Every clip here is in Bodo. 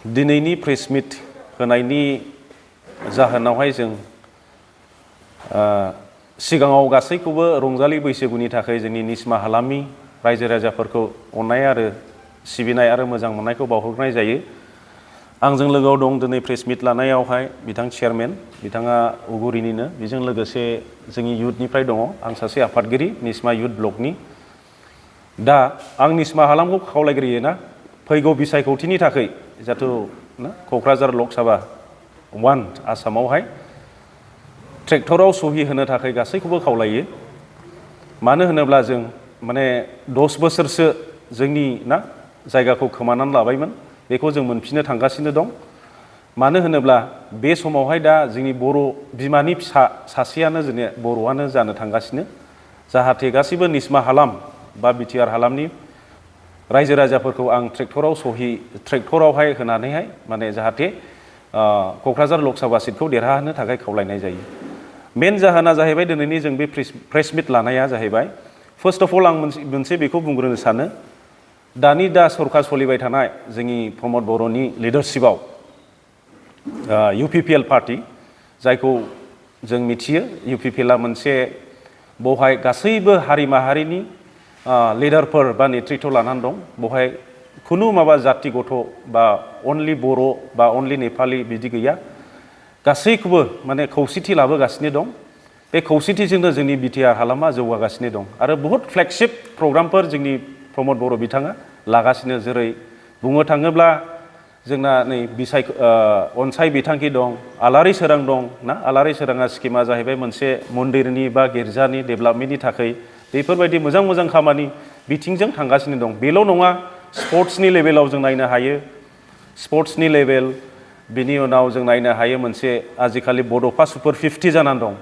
दिनैनि प्रेस मिट होनायनि जाहोनावहाय जों सिगाङाव गासैखौबो रंजालि बैसागुनि थाखाय जोंनि निस्मा हालामनि रायजो राजाफोरखौ अननाय आरो सिबिनाय आरो मोजां मोननायखौ बावहरनाय जायो। आंजों लोगोआव दं दिनै प्रेस मिट लानायावहाय बिथां चेयारमेन बिथाङा उगुरिनिनो, बेजों लोगोसे जोंनि युथनिफ्राय दङ आं सासे आफादगिरि निस्मा युथ ब्लकनि। दा आं निस्मा हालामखौ खावलायग्रोयोना फैगौ बिसायख'थिनि थाखाय जाथु क'क्राझार लकसभा 1 आसामावहाय ट्रेक्टराव सहि होनो थाखाय गासैखौबो खावलायो। मानो होनोब्ला जों माने 10 बोसोरसो जोंनि जायगाखौ खोमानानै लाबायमोन, बेखौ जों मोनफिननो थांगासिनो दं। मानो होनोब्ला बे समावहाय दा जोंनि बर' बिमानि फिसा सासेयानो जोंनि बर'आनो जानो थांगासिनो। जाहाथे गासैबो निस्मा हालाम बा बिटिआर हालामनि रायजो राजाफोरखौ आं ट्रेक्टरावहाय होनानैहाय माने जाहाथे क'क्राझार लकसभा सिटखौ देरहाहोनो थाखाय खावलायनाय जायो। मेन जाहोना जाहैबाय दिनैनि जों बे प्रेस मिट लानाया जाहैबाय, फार्स्ट अफ अल आं मोनसे बेखौ बुंग्रोनो सानो, दानि सरकार सोलिबाय थानाय जोंनि प्रमद बर'नि लिडारशिपआव UPPL पार्टी, जायखौ जों मिथियो UPPL मोनसे बेवहाय गासैबो हारि माहारिनि लिडारफोर बा नेतृत्व लानानै दं। बेवहाय खुनु माबा जाति गथ' बा अनलि बर' बा अनलि नेपालि बिदि गैया, गासैखौबो माने खौसेथि लाबोगासिनो दं। बे खौसेथिजोंनो जोंनि बिटिआर हालामा जौगागासिनो दं आरो बहुत फ्लेगशिप प्रग्रामफोर जोंनि प्रमद बर' बिथाङा लागासिनो। जेरै बुंनो थाङोब्ला जोंना नै अनसाय बिथांखि दं, आलारि सोरां दं ना। आलारि सोराङा स्किमा जाहैबाय मोनसे मन्दिरनि बा गिर्जानि डेभेलपमेन्टनि थाखाय बेफोरबायदि मोजां मोजां खामानि बिथिंजों थांगासिनो दं। बेल' नङा, स्पर्ट्सनि लेभेलाव जों नायनो हायो, स्पर्ट्सनि लेभेल, बिनि उनाव जों नायनो हायो मोनसे आजिखालि बड'फा सुपार 50 जानानै दं,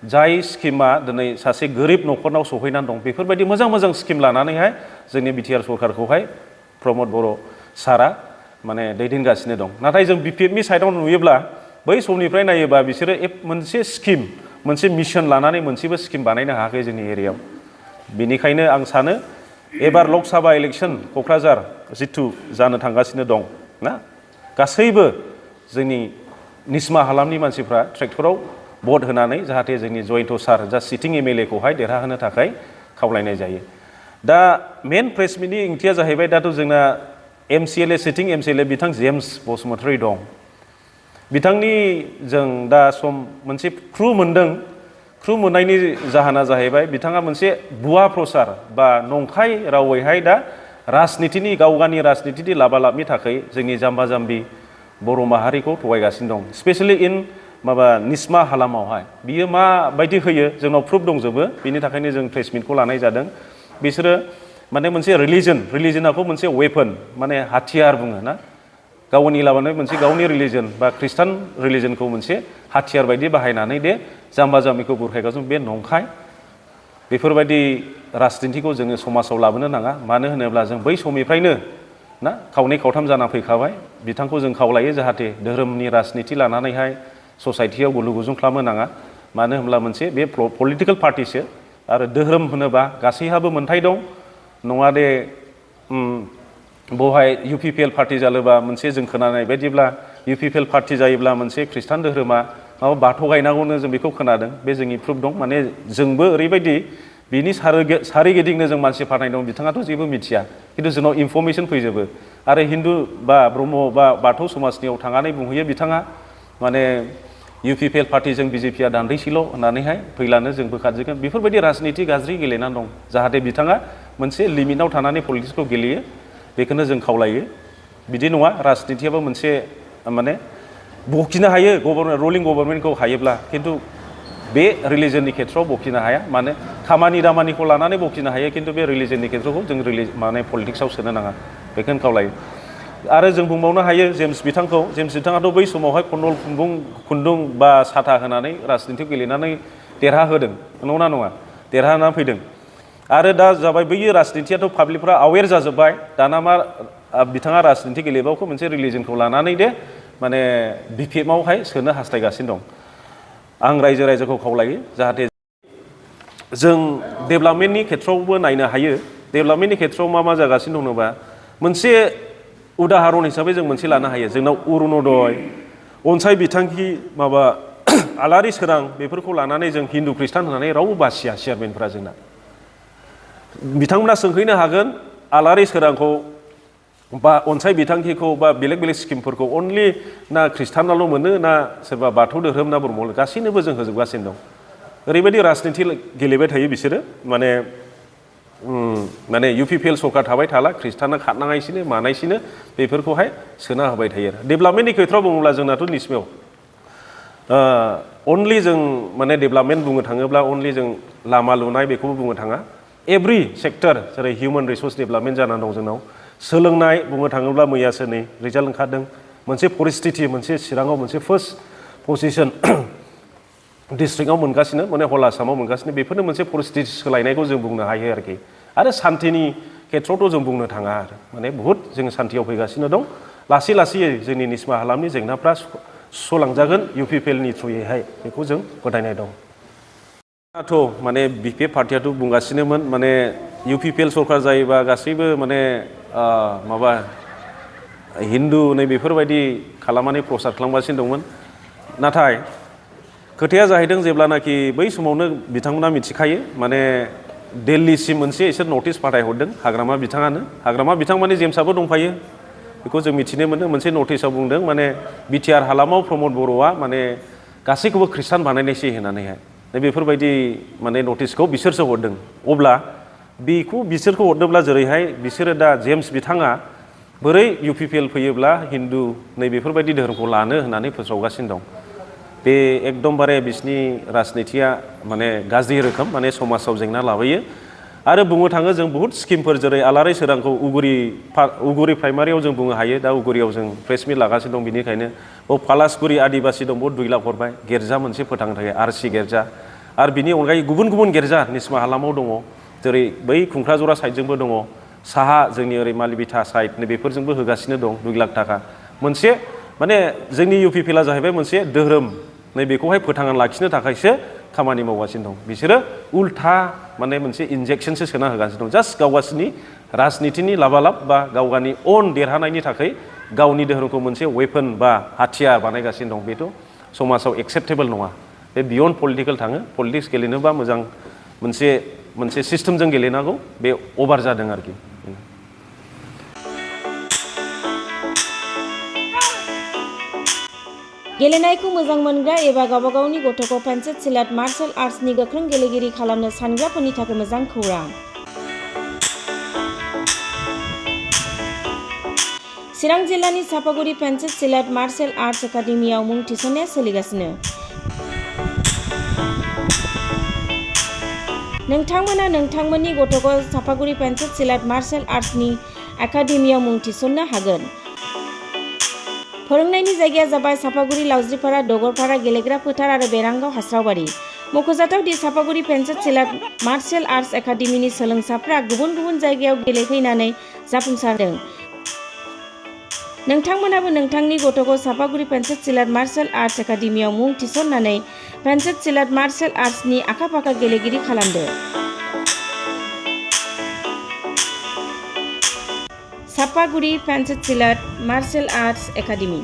जाय स्किमा दिनै सासे गोरिब न'खरनाव सहैनानै दं। बेफोरबायदि मोजां मोजां स्किम लानानैहाय जोंनि बिटिआर सरकारखौहाय प्रमद बर' सारा माने दैदेनगासिनो दं। नाथाय जों BPFनि साइडआव नुयोब्ला बै समनिफ्राय नायोबा बिसोरो मोनसे स्किम, मोनसे मिशन लानानै मोनसेबो स्किम बानायनो हायाखै जोंनि एरियायाव। बेनिखायनो आं सानो एबार लकसभा इलेक्सन क'क्राझार जिथु जानो थांगासिनो दं ना, गासैबो जोंनि निस्मा हालामनि मानसिफ्रा ट्रेक्टराव भट होनानै जाहाथे जोंनि जयन्त सार जा सिटिं MLA खौहाय देरहाहोनो थाखाय खावलायनाय जायो। दा मेन प्रेस मिटनि ओंथिया जाहैबाय, दाथ' जोंना MCLA सिटिं MCLA बिथां जेम्स बसुमतारी दं। बिथांनि जों दा मोनसे क्रू मोनदों। क्रू मोननायनि जाहोना जाहैबाय बिथाङा मोनसे भुवा प्रचार बा नंखाय रावैहाय दा राजनितिनि गावगानि राजनितिनि लाबालाबनि थाखाय जोंनि जाम्बा जाम्बि बर' माहारिखौ थगायगासिनो दं। स्पेशेलि निस्मा हालामावहाय बियो माबायदि होयो जोंनाव प्रुफ दंजोबो। बिनि थाखायनो जों प्रेस मिटखौ लानाय जादों। बिसोरो माने मोनसे रिलिजनखौ मोनसे वेपन माने हाथियार बुङो ना, गावनि लाबोनाय मोनसे गावनि रिलिजन बा खृष्टान रिलिजनखौ मोनसे हाथियार बायदि बाहायनानै दे जाम्बा जाम्बिखौ बुरखायगासिनो। बे नंखाय। बेफोरबायदि राजनितिखौ जोङो समाजाव लाबोनो नाङा। मानो होनोब्ला जों बै समनिफ्रायनो ना खावनै खावथाम जाना फैखाबाय। बिथांखौ जों खावलायो जाहाथे धोरोमनि राजनिति लानानैहाय ससाइटियाव गुलु गुजुं खालामनो नाङा। मानो होनब्ला मोनसे बे पलिटिकेल पार्टिसो आरो धोरोम होनोबा गासैहाबो मोन्थाय दं। नङा दे बेवहाय UPPL पार्टी जालोबा मोनसे जों खोनानाय बायदिब्ला UPPL पार्टी जायोब्ला मोनसे खृष्टान धोरोमा बाथौ गायनांगौनो जों बेखौ खोनादों। बे जोंनि प्रुफ दं। माने जोंबो ओरैबायदि बिनि सारिगिदिंनो जों मानसि फाथायनाय दं, बिथाङाथ' जेबो मिथिया, खिन्थु जोंनाव इनफरमेसन फैजोबो। आरो हिन्दु बा ब्रह्म बा बाथौ समाजनियाव थांनानै बुंहैयो बिथाङा माने UPPL पार्टीजों BJPआ दान्दैसेल' होननानैहाय फैलानो जों बोखारजोबगोन। बेफोरबायदि राजनिति गाज्रि गेलेनानै दं। जाहाथे बिथाङा मोनसे लिमिटआव थानानै पलिटिक्सखौ गेलेयो, बेखौनो जों खावलायो। बिदि नङा, राजनितियाबो मोनसे माने बखिनो हायो रुलिं गभर्नमेन्टखौ हायोब्ला, खिन्थु बे रिलिजननि खेथ्रआव बखिनो हाया। माने खामानि दामानिखौ लानानै बखिनो हायो, खिन्थु बे रिलिजननि खेथ्रखौ जों माने पलिटिक्सआव सोनो नाङा, बेखौनो खावलायो। आरो जों बुंबावनो हायो जेम्स बिथाङाथ' बै समावहाय खुन्दुं बा साथा होनानै राजनिति गेलेनानै देरहाहोदों, नंगौना नङा? देरहानानै फैदों। आरो दा जाबाय बैयो राजनितियाथ' पाब्लिकफ्रा अवेर जाजोब्बाय। दाना मा बिथाङा राजनिति गेलेबावखौ मोनसे रिलिजनखौ लानानै दे माने BPFआवहाय सोनो हास्थायगासिनो दं। आं रायजो राजाखौ खावलायो जाहाथे जों डेभेलपमेन्टनि खेथ्रआवबो नायनो हायो। डेभेलपमेन्टनि खेथ्रआव मा जागासिनो दं होनोबा मोनसे उदाहरन हिसाबै जों मोनसे लानो हायो जोंनाव अरुणोदय अनसाय बिथांखि माबा आलारि सोरां बेफोरखौ लानानै जों हिन्दु ख्रिस्टान होननानै रावबो बासिया चेयारमेनफोरा जोंना बिथांमोना सोंहैनो हागोन आलारि सोरांखौ बा अनसाय बिथांखिखौ बा बेलेग बेलेग स्किमफोरखौ अनलि ना ख्रिस्टानाल' मोनो ना सोरबा बाथौ धोरोम ना ब्रह्म गासैनोबो जों होजोबगासिनो दं ओरैबायदि राजनिति गेलेबाय थायो बिसोरो माने UPPL सरकार थाबाय थाला ख्रिस्टाना खारनाङायसिनो मानायसिनो बेफोरखौहाय सोना होबाय थायो डेभेलपमेन्टनि खेथ्रआव बुङोब्ला जोंनाथ' निस्मेव अनलि जों माने डेभेलपमेन्ट बुंनो थाङोब्ला अनलि जों लामा लुनाय बेखौबो बुंनो थाङा एभ्रि सेक्टर जेरै हिउमेन रिसोर्स डेभेलपमेन्ट जानानै दं जोंनाव सोलोंनाय बुंनो थाङोब्ला मैयासो नै रिजाल्ट ओंखारदों मोनसे परिस्थिति मोनसे चिराङाव मोनसे फार्स्ट पजिशन डिस्ट्रिक्टआव मोनगासिनो माने हल आसामाव मोनगासिनो बेफोरनो मोनसे परिस्थिति सोलायनायखौ जों बुंनो हायो आरोखि आरो सान्थिनि खेथ्रआवथ' जों बुंनो थाङा आरो माने बहुद जों सान्थियाव फैगासिनो दं लासै लासैयै जोंनि निस्मा हालामनि जेंनाफ्रा सुस्र'लांजागोन UPPLनि थ्रुयैहाय बेखौ जों फोथायनाय दं दाथ' माने BPF पार्टियाथ' बुंगासिनोमोन माने UPPL सरकार जायोबा गासैबो माने माबा हिन्दु नै बेफोरबायदि खालामनानै प्रसार खालामगासिनो दंमोन नाथाय खोथाया जाहैदों जेब्लानाखि बै समावनो बिथांमोना मिथिखायो माने दिल्लीसिम मोनसे इसोर नटिस फाथायहरदों हाग्रामा बिथां माने जेम्सआबो दंफायो बेखौ जों मिथिनो मोनो मोनसे नटिसआव बुंदों माने BTR हालामाव प्रमद बर'आ माने गासैखौबो ख्रिस्टान बानायनायसै होननानैहाय बेफोरबायदि माने नटिसखौ बिसोरसो हरदों अब्ला बेखौ बिसोरखौ हरदोंब्ला जेरैहाय बिसोरो दा जेम्स बिथाङा बोरै UPPL फैयोब्ला हिन्दु नै बेफोरबायदि धोरोमखौ लानो होननानै फोसावगासिनो दं बे एकदमबारे बिसिनि राजनितिया माने गाज्रि रोखोम माने समाजाव जेंना लाबोयो आरो बुंनो थाङो जों बहुत स्किमफोर जेरै आलारि सोरांखौ उगुरि प्राइमारियाव जों बुंनो हायो दा उगुरियाव जों प्रेस मिट लागासिनो दं बिनिखायनो पालासगुरि आदिबासि दं बहुत 2 लाख हरबाय गिर्जा मोनसे फोथांनो थाखाय RC गिर्जा आरो बिनि अनगायै गुबुन गुबुन गिर्जा निस्मा हालामाव दङ जेरै बै खुंख्राजरा साइडजोंबो दङ साहा जोंनि ओरै मालिबिथा साइड नै बेफोरजोंबो होगासिनो दं 2 लाख थाखा मोनसे माने जोंनि UPPLआ जाहैबाय मोनसे धोरोम नै बेखौहाय फोथांना लाखिनो थाखायसो खामानि मावगासिनो दं बिसोरो उल्था माने मोनसे इन्जेक्सनसो सोना होगासिनो दं जास्ट गावगासिनि राजनितिनि लाबालाब बा गावगानि अन देरहानायनि थाखाय गावनि धोरोमखौ मोनसे वेपन बा हाथियार बानायगासिनो दं बेथ' समाजाव एक्सेप्टेबल नङा बे बियन्ड पलिटिकेल थाङो पलिटिक्स गेलेनोबा मोजां मोनसे सिस्टेमजों गेलेनांगौ बे अभार जादों आरोखि गेलेनायखौ मोजां मोनग्रा एबा गावबा गावनि गथ'खौ पेन्सिल सिलाट मार्शल आर्ट्सनि गोख्रों गेलेगिरि खालामनो सानग्राफोरनि थाखाय मोजां खौरां चिरां जिल्लानि सापागुरि पेन्सिल सिलाट मार्शल आर्ट्स एकाडेमियाव मुं थिसननाया सोलिगासिनो नोंथांमोना नोंथांमोननि गथ'खौ सापागुरि पेन्सिल सिलाट मार्शल आर्ट्सनि एकाडेमियाव मुं थिसननो हागोन फोरोंनायनि जायगाया जाबाय सापागुरि लावज्रिपारा दगरपारा गेलेग्रा फोथार आरो बेरांगाव हास्रावबारि मख'जाथाव दि सापागुरि पेन्सिल सिलाट मार्शल आर्ट्स एकाडेमिनि सोलोंसाफ्रा गुबुन गुबुन जायगायाव गेलेफैनानै जाफुंसारदों नोंथांमोनाबो नोंथांनि गथ'खौ सापागुरि पेन्सिल सिलाट मार्शल आर्ट्स एकाडेमियाव मुं थिसननानै पेन्सिल सिलाट मार्शल आर्ट्सनि आखा-फाखा गेलेगिरि खालामदो Sapaguri pencil सिलाट martial arts academy